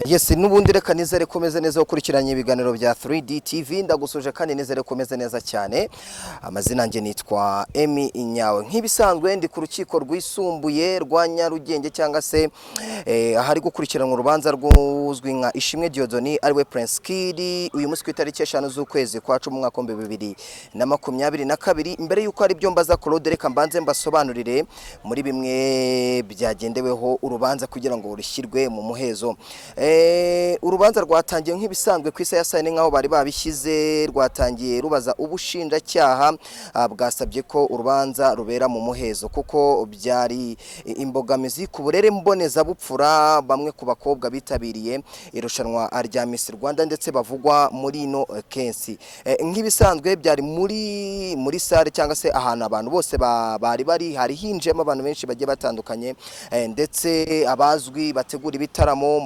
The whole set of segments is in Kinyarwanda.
Yes, n'ubundi reka nizere ko umeze neza ukurikiranye ibiganiro bya 3D TV. Ndagusuje kandi nizere ko umeze neza cyane. Amazina yanjye nitwa Emi Inyawe. Nk'ibisanzwe ndi ku rukiko rwisumbuye rwa Nyarugenge, cyangwa se ahari gukurikiranwa urubanza rw'uzwi nka Ishimwe Dieudonné, ariwe Prince Kid, uyu munsi ku itariki 5 z'ukwezi kwa 10, umwaka wa 2022. Mbere y'uko hari ibyo mbaza Claude, reka mbanze mbasobanurire muri bimwe byagendeweho urubanza kugira ngo rushyirwe mu muhezo. Urubanza rwatangiye nk'ibisanzwe ku isaha ya saa 4, nk'aho bari babishyize. Rwatangiye rubaza ubushinjacyaha, bwasabye ko urubanza rubera mu muhezo kuko byari imbogamizi ku burere mbonezabupfura bamwe ku bakobwa bitabiriye irushanwa rya Miss Rwanda ndetse bavugwa muri ino case. Nk'ibisanzwe byari muri salle, cyangwa se ahantu abantu bose bari bari, hari hinjiyemo abantu benshi bagiye batandukanye, ndetse abazwi bategura ibitaramo,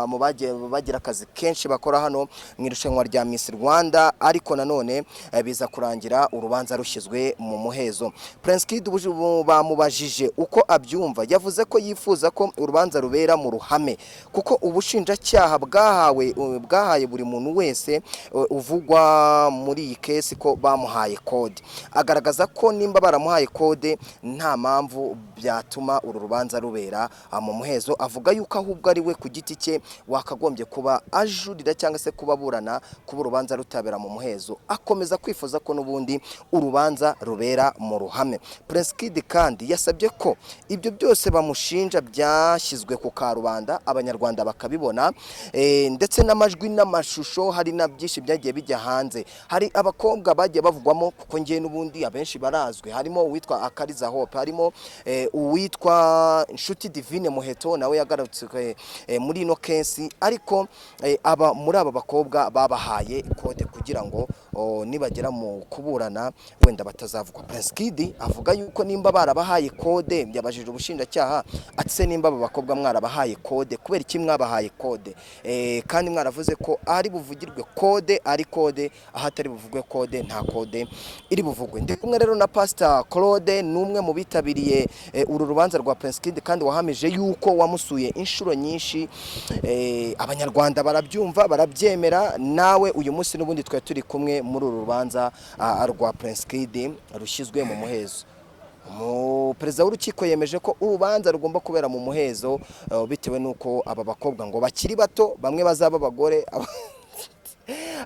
mu bagiye bagira akazi kenshi bakora hano mu irushanwa rya Miss Rwanda. Ariko nanone biza kurangira urubanza rushyizwe mu muhezo. Prince Kid ubu bamubajije uko abyumva, yavuze ko yifuza ko urubanza rubera mu ruhame, kuko ubushinjacyaha bwahaye buri muntu wese uvugwa muri iyi case ko bamuhaye code. Agaragaza ko nimba baramuhaye code, nta mpamvu byatuma uru rubanza rubera mu muhezo. Avuga yuko ahubwo ari we ku giti cye wakagombye kuba ajurira, cyangwa se kuba aburana kuba urubanza rutabera mu muhezo. Akomeza kwifuza ko n'ubundi urubanza rubera mu ruhame. Prince Kid kandi yasabye ko ibyo byose bamushinja byashyizwe ku karubanda, Abanyarwanda bakabibona, ndetse n'amajwi n'amashusho. Hari na byinshi byagiye bijya hanze. Hari abakobwa bagiye bavugwamo, kuko ngiye n'ubundi abenshi barazwi, harimo uwitwa Akariza Hope, harimo uwitwa Inshuti Divine Muheto, nawe yagarutse muri ino case. Ariko aba muri aba bakobwa babahaye code kugira ngo nibagera mu kuburana wenda batazavugwa. Prince Kid avuga yuko nimba barabahaye code, yabajije ubushinjacyaha ati: "Se nimba aba bakobwa mwarabahaye code, kubera iki mwabahaye code kandi mwaravuze ko ari buvugirwe code ari code, ahatari buvugwe code nta code iri buvugwe?" Ndi kumwe rero na Pastor Claude, ni umwe mu bitabiriye uru rubanza rwa Prince Kid kandi wahamije yuko wamusuye inshuro nyinshi. Abanyarwanda barabyumva, barabyemera. Nawe uyu munsi n'ubundi twari turi kumwe muri uru rubanza rwa Prince Kid rushyizwe mu muhezo. Perezida w'urukiko yemeje ko urubanza rugomba kubera mu muhezo bitewe n'uko aba bakobwa ngo bakiri bato, bamwe bazaba abagore,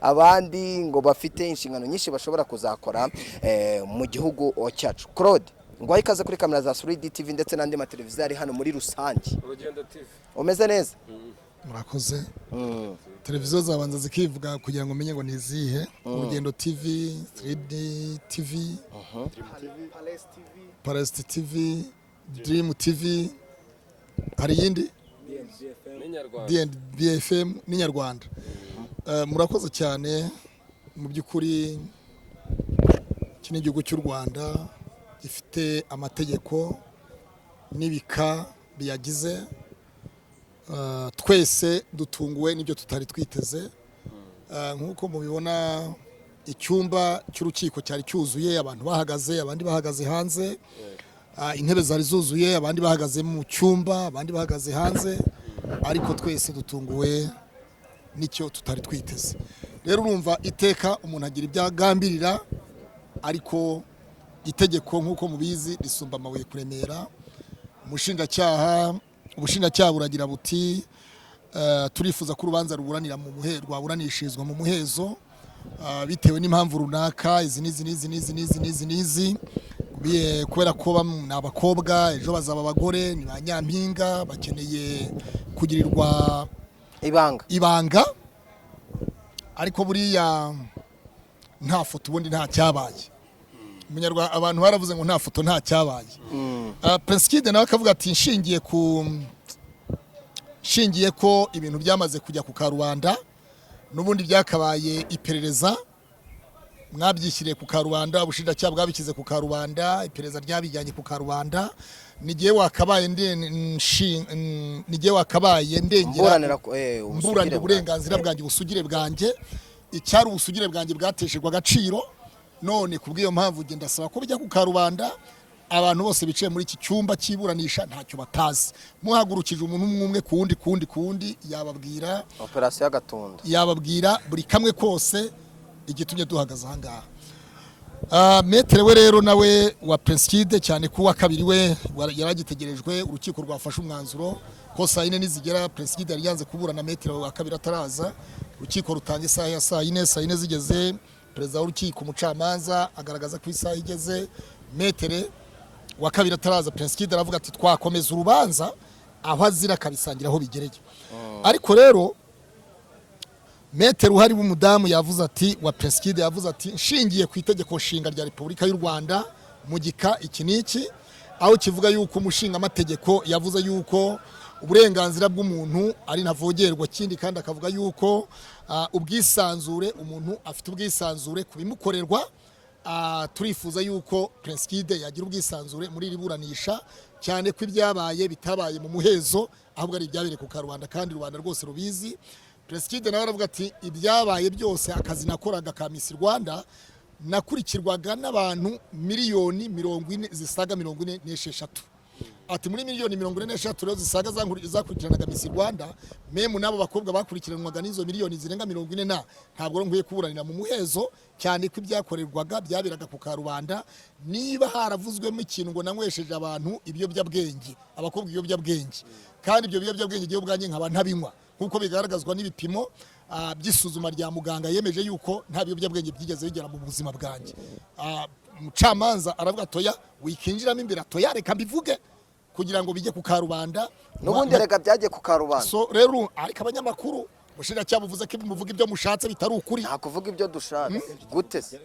abandi ngo bafite inshingano nyinshi bashobora kuzakora mu gihugu cyacu. Claude, ngo ikaze kuri kamera za 3D TV ndetse n'andi mateleviziyo ari hano muri rusange. Urugendo TV. Umeze neza? Murakoze. Televiziyo zabanza zikivuga kugira ngo umenye ngo ni izihe: Urugendo TV, 3D TV, Palest TV, Dream TV, hari iyindi? N'inyarwanda. DNBFM n'Inyarwanda. Murakoze cyane. Mu by'ukuri iki ni igihugu cy'u Rwanda gifite amategeko n'ibika biyagize. Twese dutunguwe n'ibyo tutari twiteze. Nk'uko mubibona, icyumba cy'urukiko cyari cyuzuye, abantu bahagaze, abandi bahagaze hanze. Intebe zari zuzuye, abandi bahagaze mu cyumba, abandi bahagaze hanze, ariko twese dutunguwe n'icyo tutari twiteze. Rero urumva, iteka umuntu agira ibyo agambirira, ariko itegeko nk'uko mubizi risumba amabuye kuremera. Ubushinjacyaha buragira buti: "Turifuza ko urubanza ruburanira mu muhe rwaburanishirizwa mu muhezo bitewe n'impamvu runaka izi n'izi n'izi n'izi n'izi n'izi n'izi, kubera ko bamwe ni abakobwa, ejo bazaba abagore, ni ba nyampinga, bakeneye kugirirwa ibanga." Ibanga. Ariko buriya nta foto ubundi nta cyabaye. Umunyarwanda, abantu baravuze ngo nta foto nta cyabaye. Prince Kid nawe akavuga ati: Nshingiye ko ibintu byamaze kujya ku karubanda, n'ubundi byakabaye iperereza mwabyishyiriye ku karubanda, ubushinjacyaha bwabishyize ku karubanda, iperereza ryabijyanye ku karubanda, nigiye wakabaye ndengera mburanira ubusugire mburanira uburenganzira bwanjye, ubusugire bwanjye. Icyari ubusugire bwanjye bwateshejwe agaciro. None ku bw'iyo mpamvu ngenda ndasaba ko bijya ku karubanda." Abantu bose bicaye muri iki cyumba cy'iburanisha ntacyo batazi. Muhagurukije umuntu umwe umwe ku wundi, ku wundi, ku wundi, yababwira Operasiyo y'agatunda. Yababwira buri kamwe kose igitumye duhagaze aha ngaha. Maître we rero nawe wa Prince Kid, cyane ko uwa kabiri we yaragitegerejwe, urukiko rwafashe umwanzuro ko saa yine nizigera. Prince Kid yari yanze kuburana maître wa kabiri ataraza. Urukiko rutanga isaha ya saa yine. Saa yine zigeze, perezida w'urukiko, umucamanza, agaragaza ko isaha igeze, maître wa kabiri ataraza. Prince Kid aravuga ati: "Twakomeza urubanza aho azira akabisangira aho bigereye." Ariko rero maître uhari w'umudamu yavuze ati, wa Prince Kid yavuze ati: "Nshingiye ku itegeko nshinga rya Repubulika y'u Rwanda mu gika iki n'iki, aho kivuga yuko umushinga amategeko yavuze yuko uburenganzira bw'umuntu ari ntavogerwa, kindi kandi akavuga yuko ubwisanzure, umuntu afite ubwisanzure ku bimukorerwa, turifuza yuko Prince Kid yagira ubwisanzure muri iri buranisha, cyane ko ibyabaye bitabaye mu muhezo, ahubwo ari ibyabereye ku karubanda kandi rubanda rwose rubizi." Prince Kid nawe aravuga ati: "Ibyabaye byose, akazi nakoraga ka Miss Rwanda, nakurikirwaga n'abantu miliyoni 40 zisaga 46." Ati: "Muri miliyoni 46 rero zisaga zakurikiranaga Miss Rwanda, même n'abo bakobwa bakurikiranwaga n'izo miliyoni zirenga 40, na ntabwo rero nkwiye kuburanira mu muhezo, cyane ko ibyakorerwaga byaberaga ku karubanda. Niba haravuzwemo ikintu ngo nanywesheje abantu ibiyobyabwenge, abakobwa ibiyobyabwenge, kandi ibyo biyobyabwenge igihe ubwanjye nkaba ntabinywa, nk'uko bigaragazwa n'ibipimo by'isuzuma rya muganga yemeje yuko nta biyobyabwenge byigeze bigera mu buzima bwanjye." Umucamanza aravuga: "Toya, wikinjiramo imbere." "Toya, reka mbivuge kugira ngo bijye ku karubanda." N'ubundi reka byagiye ku karubanda. So rero, ariko abanyamakuru, ubushinjacyaha buvuze ko muvuga ibyo mushatse bitari ukuri. Nta kuvuga ibyo dushaka gute se?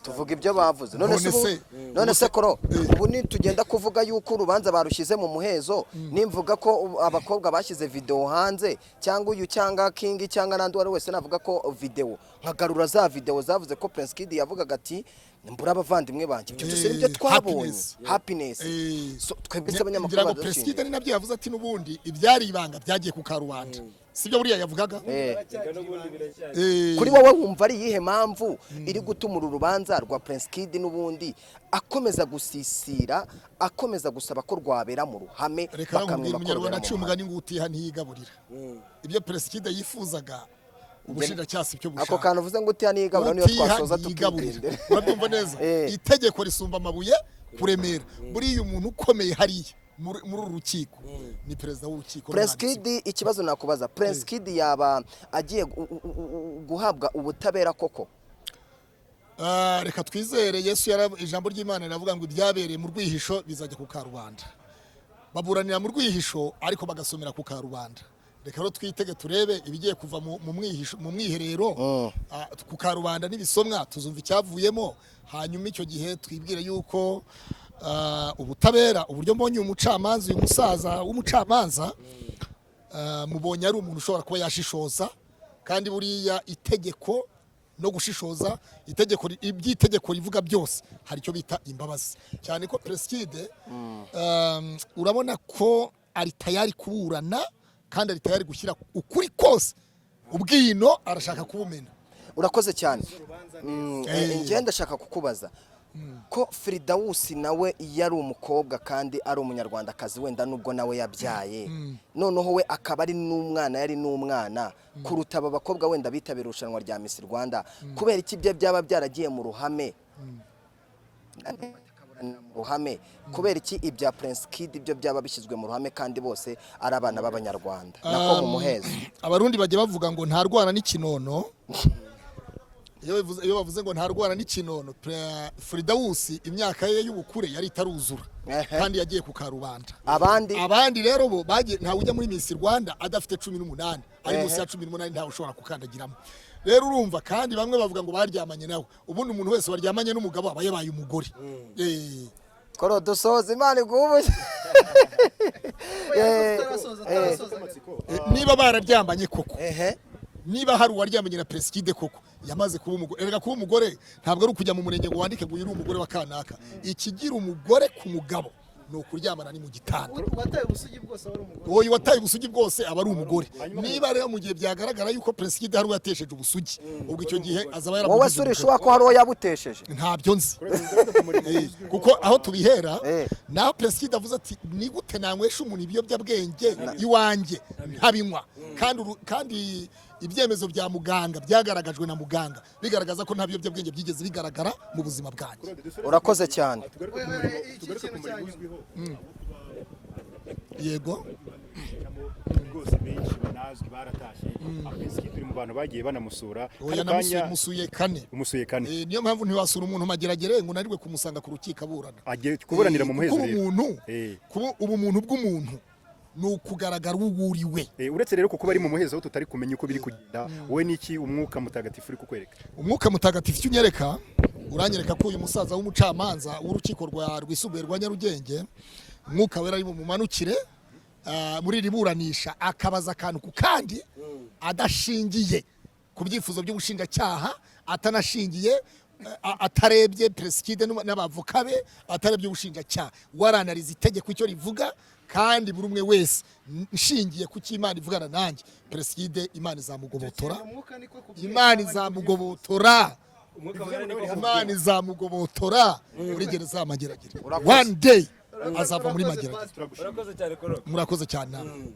Tuvuga ibyo bavuze. None se None se- none se koro, ubu nitugenda kuvuga yuko urubanza barushyize mu muhezo, nimvuga ko abakobwa bashyize video hanze, cyangwa uyu, cyangwa King, cyangwa n'andi uwo ari wese navuga ko video, nkagarura za video zavuze ko Prince Kid yavugaga ati: "Mbura abavandimwe banjye", ibyo byose nibyo twabonye. Happiness. Happiness. So twebwe se abanyamakuru Ngira ngo Prince Kid badushinzwe ni nabyo yavuze, ati n'ubundi ibyari ibanga byagiye ku karubanda. Sibyo buriya yavugaga? Kuri wowe wumva ari iyihe mpamvu iri gutuma uru rubanza rwa Prince Kid n'ubundi akomeza gusisira, akomeza gusaba ko rwabera mu ruhame, Reka nkubwire, bakamwima ko Umunyarwanda rubera mu aciye ruhame? umugani ngo utiha ntiyigaburira. Ibyo Prince Kid yifuzaga, ubushinjacyaha si byo Ako bushaka. kantu uvuze ngo utiha ntiyigaburira niyo Utiha twasoza ntiyigaburira. tukigendera. Urabyumva neza? Itegeko risumba amabuye kuremera. Buriya umuntu ukomeye hariya muri uru rukiko ni perezida w'urukiko Prince n'umwanditsi. Kid, ikibazo nakubaza, Prince Kid yaba agiye guhabwa ubutabera koko? Reka twizere Yesu. Ijambo ry'Imana riravuga ngo ibyabereye mu rwihisho bizajya ku karubanda. Baburanira mu rwihisho ariko bagasomera ku karubanda. Reka rero twitege turebe ibigiye kuva mu mwihisho, mu mwiherero, ku karubanda. N'ibisomwa tuzumva icyavuyemo, hanyuma icyo gihe twibwire yuko ubutabera, uburyo mbonye uyu mucamanza, uyu musaza w'umucamanza, mubonye ari umuntu ushobora kuba yashishoza, kandi buriya itegeko no gushishoza, itegeko, iby'itegeko rivuga byose, hari icyo bita imbabazi, cyane ko Prince Kid, urabona ko ari tayari kuburana kandi ari tayari gushyira ukuri kose, ubwino arashaka kubumena. Urakoze cyane. Njye ndashaka kukubaza ko Firidawusi nawe yari umukobwa kandi ari umunyarwandakazi, wenda nubwo nawe yabyaye, noneho we akaba ari n'umwana, yari n'umwana kuruta aba bakobwa wenda bitabira irushanwa rya Miss Rwanda. Kubera iki ibyo byaba byaragiye mu ruhame, mu ruhame? Kubera iki ibya Prince Kid ibyo byaba bishyizwe mu ruhame kandi bose ari abana b'Abanyarwanda, nako mu muhezo? Abarundi bajya bavuga ngo ntarwana n'ikinono. Iyo bavuze ngo ntarwana n'ikinono, Firidawusi imyaka ye y'ubukure yari itaruzura kandi yagiye ku karubanda. Abandi Abandi rero bo bagiye, ntawe ujya muri Miss Rwanda adafite 18, ari munsi ya 18 ntawe ushobora gukandagiramo. Rero urumva, kandi bamwe bavuga ngo baryamanye nawe. Ubundi umuntu wese waryamanye n'umugabo aba yabaye umugore. Koro dusoza, Imana iguhe. Niba bararyamanye koko, niba hari uwaryamanye na Prince Kid koko, yamaze kuba umugore. Erega kuba umugore ntabwo ari ukujya mu murenge ngo wandike ngo uyu ni umugore wa kanaka. Ikigira umugore ku mugabo Ni ukuryamana, ni mu gitanda. Uwataye ubusugi bwose aba ari umugore. Uwo wataye ubusugi bwose aba ari umugore. Niba rero mu gihe byagaragara yuko Prince Kid hari uwatesheje ubusugi, ubwo icyo gihe azaba Wowe yaramugize se umugore. urishuwa ko hari uwo yabutesheje? Ntabyo nzi. Kuko aho tubihera, naho Prince Kid avuze ati: "Ni gute nanywesha umuntu ibiyobyabwenge iwanjye ntabinywa?" Kandi ibyemezo bya muganga byagaragajwe na muganga bigaragaza ko nta biyobyabwenge byigeze bigaragara mu buzima bwanjye. Urakoze cyane. Tugaruke ku Wewe, murimo, iki tugaruke ku kintu murimo cya nyuma. uzwiho. Yego. Rwose benshi banazwi baratashye. Prince Kid uri mu bantu bagiye banamusura. Oya. Kano kanya Namusuye kane. Umusuye kane. Niyo mpamvu ntiwasura umuntu Mageragere ngo unanirwe kumusanga ku rukiko aburana. Agiye kuburanira mu muhezo Kuko rero. ubumuntu, kuba ubumuntu bw'umuntu ni ukugaragara uwo uriwe. Uretse rero kuko bari mu muhezo aho tutari kumenya uko biri kugenda, wowe niki Umwuka Mutagatifu uri kukwereka? Umwuka Mutagatifu icyo unyereka, uranyereka ko uyu musaza w'umucamanza w'urukiko rwa rwisumbuye rwa Nyarugenge, Umwuka Wera ari bumumanukire muri iri buranisha, akabaza akantu ku kandi, adashingiye ku byifuzo by'ubushinjacyaha, atanashingiye atarebye Prince Kid n'abavoka be, atarebye ubushinjacyaha, waranariza itegeko icyo rivuga. Kandi buri umwe wese, nshingiye ku cyo Imana ivugana nanjye, Prince Kid Imana izamugobotora. Umwuka niko kubwira. Imana izamugobotora, Imana izamugobotora muri gereza ya Mageragere. One day azava muri Mageragere. Urakoze cyane, Koro. Murakoze cyane namwe.